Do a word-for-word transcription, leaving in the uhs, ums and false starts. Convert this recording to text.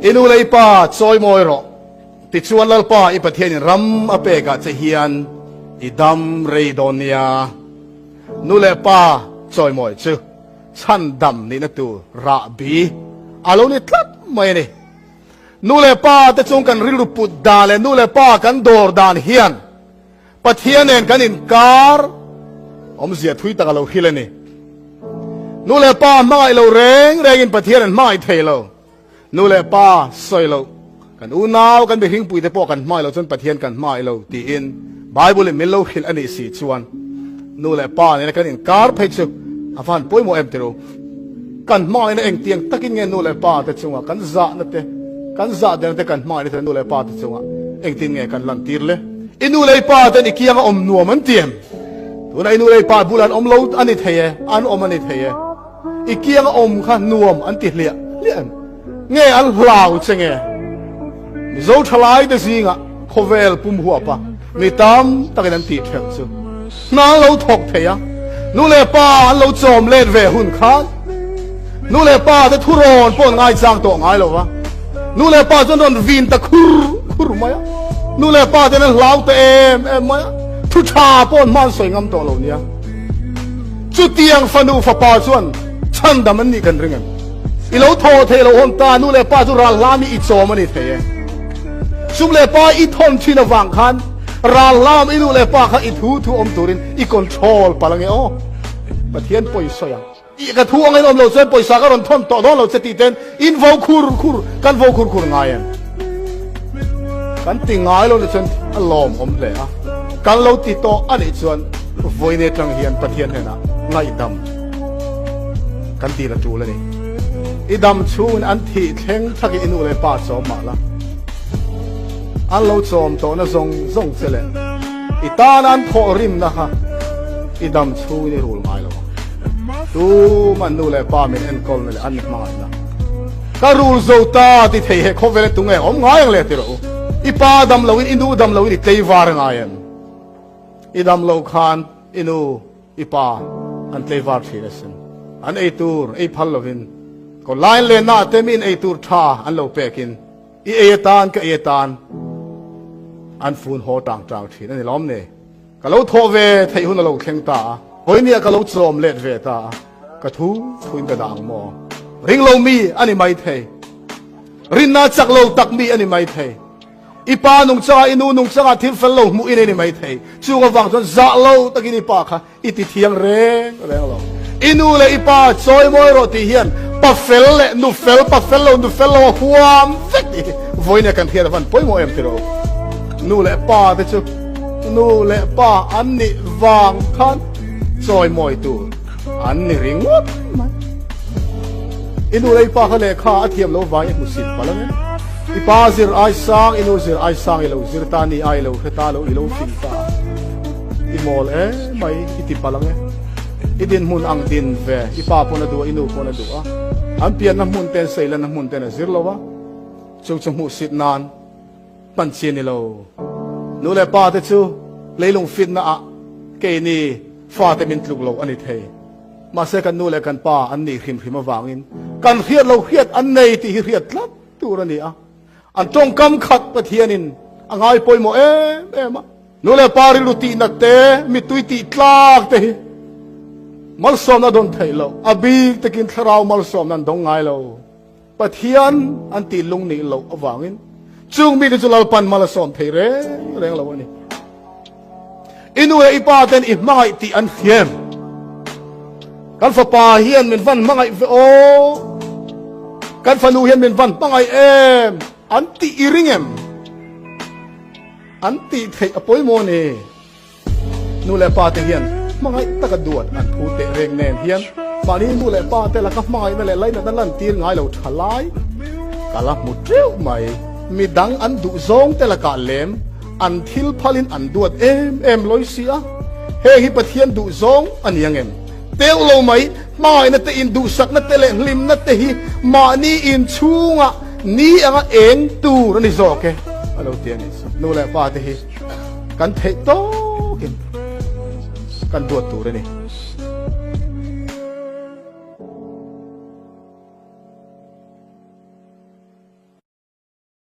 I nu le i pa chawimoi rawh. Tichuan Lalpa i Pathian in ram a pek a che hian i dam rei dawn nia. Nu le pa chawimoi chu chhandam nihna tur rahbi a lo ni tlat mai a ni. Nu le pa te chung kan rilru put dan leh nu le pa kan dawr dan hian Pathian nen kan inkar awmzia thui taka lo hril a ni. Nu le pa hmangaih lo reng rengin Pathian an hmangaih thei lo. Nu le pa sawi lo, kan unau, kan mihringpuite pawh kan hmangaih lo chuan Pathian kan hmangaih lo tiin Bible in min lo hril a ni si chuan, nu le pa nena kan inkar phei chu a van pawimawh em tiro. Kan hmangaihna engtiang takin nge nu le pa te chunga kan zahna te, kan zahdelna te, kan hmangaihna te nu le pa te chunga engtin nge kan lantir le? I nu le i pa ten i kianga awm nuam an ti em? Tuna i nu le i pa bulah an awm lo a ni thei e, an awm a ni thei e. I kianga awm kha nuam an ti hliah hliah em? Nge an hlau che nge? Mizo ṭhalai te zinga khawvel pum huapa mi tam takin an tih ṭheuh chu hna an lo thawk thei a, nu le pa an lo chawm let ve hun khan nu le pa te thu rawn pawn ngai chang tawh ngai lo va. Nu le pa chuan rawn vin ta khur khur mai a. Nu le pa te an hlau ta em em mai a. Thu ṭha pawn hman sawi ngam tawh lo nia. Chutiang fanu fapa chuan chhandam an nih kan ring em? I lo thaw thei lo hon ta, nu le pa chu ral hla mi i chawm a ni thei e. Sum le pai i thawn ṭhin avang khan ral hlam i nu le pa kha i thu thu awm turin i control palh ange aw. Pathian pawi sawi ang. I ka thu angin awm lo chuan pawisa ka rawn thawn tawh dawn lo che tih ten in vo khur khur, kan vo khur khur ngai em? Kan ti ngai lo ni chuan a lawm awm hle a. Kan lo ti tawh a nih chuan vawiin aṭang hian Pathian hnenah ngaihdam kan ti la tul a ni. I dam chhungin an thih thleng thlakin i nu le pa chawm mah la. An lo chawm tawhna zawng zawng che leh i tana an thawh rimna kha i dam chhungin i rul ngai lo. Tuman nu le pa min enkawlna leh an hmangaihna ka rul zo ta ti thei he khawvel a tunge awm ngai ang le ti rawh u. I pa dam loin, i nu dam loin i tleivar ngai em? I dam lo khan i nu i pa an tleivar ṭhin asin. An ei tur ei phal lovin, kawr lai an lenna te min ei tur ṭha an lo pekin, i ei atan, ka ei atan, an fun haw tang tang ṭhin a ni lawm ni. Ka lo thawh ve theih hun a lo thleng ta a, vawiin nia ka lo chawm let ve ta a, ka thu thuin ka dah ang maw? Ring lo mi a ni mai thei. Rinna chak lo tak mi a ni mai thei. I pa nungchanga, i nu nungchanga thil fel lo hmuh in a ni mai thei. Chung avang chuan zah lo takin i pa kha i ti thiang reng reng lo. I nu leh i pa chawimawi rawh tih hian pa fel leh nu fel, pa fel lo nu fel lo a huam vek tih vawiina kan hriat a van pawimawh em ti rawh. Nu leh pa te chu, nu leh pa an nih vang khan chawimawi tur an ni ringawt mai. I nu leh i pa kha lehkha a thiam lo vang i hmusit palh ang e. I pa zir ai sang, i nu zir ai sang i lo zir ta, ni ai lo hre ta, lo i lo fin ta. I mawl em mai i ti palh ang e. I dinhmun ang din ve, i pa pawn a duh a, i nu pawn a duh a. An pianna hmun ten, seilanna hmun ten a zir lo a. Chung chu hmusit nan hman chian ni lo. Nu leh pa te chu leilung fitna ah keini fate min tluk lo a ni thei. Mahse, kan nu leh kan pa an nih hrim hrim avangin kan hriat lo hriat an nei tih hi hriat tlat tur a ni a. An ṭawngkam khat Pathianin a ngai pawimawh em em a. Nu leh pa rilru tihna te, mittui tih tlak te hi malsawmna dawn theih loh, a bik takin thlarau malsawmna an dawng ngai lo. Pathian an tih lungnih loh avangin chung mite chu Lalpan mal a sawm thei reng reng lo a ni. I nu leh i pa ten i hmangaih tih an hria em? Kan fapa hian min van hmangaih ve aw, kan fanu hian min van hmangaih em, an tih i ring em? An tih theih a pawimawh a ni. Nu leh pa te hian hmangaih taka duat an thu teh reng nen hian, mahni nu leh pa te laka hmangaihna leh lainatna lantir ngai lo ṭhalai ka la hmu teuh mai. Midang an duh zawng te lakah lem an thil phalin an duat em em lawi si a. Hei hi Pathian duh zawng a ni ang em? Teuh lo mai, hmangaihna te, induhsakna te leh hlimna te hi mahni inchhungah ni anga eng tur a ni zawk e, a lo ti a ni. Nu leh pa te hi kan theih tawkin kan duat tur a ni.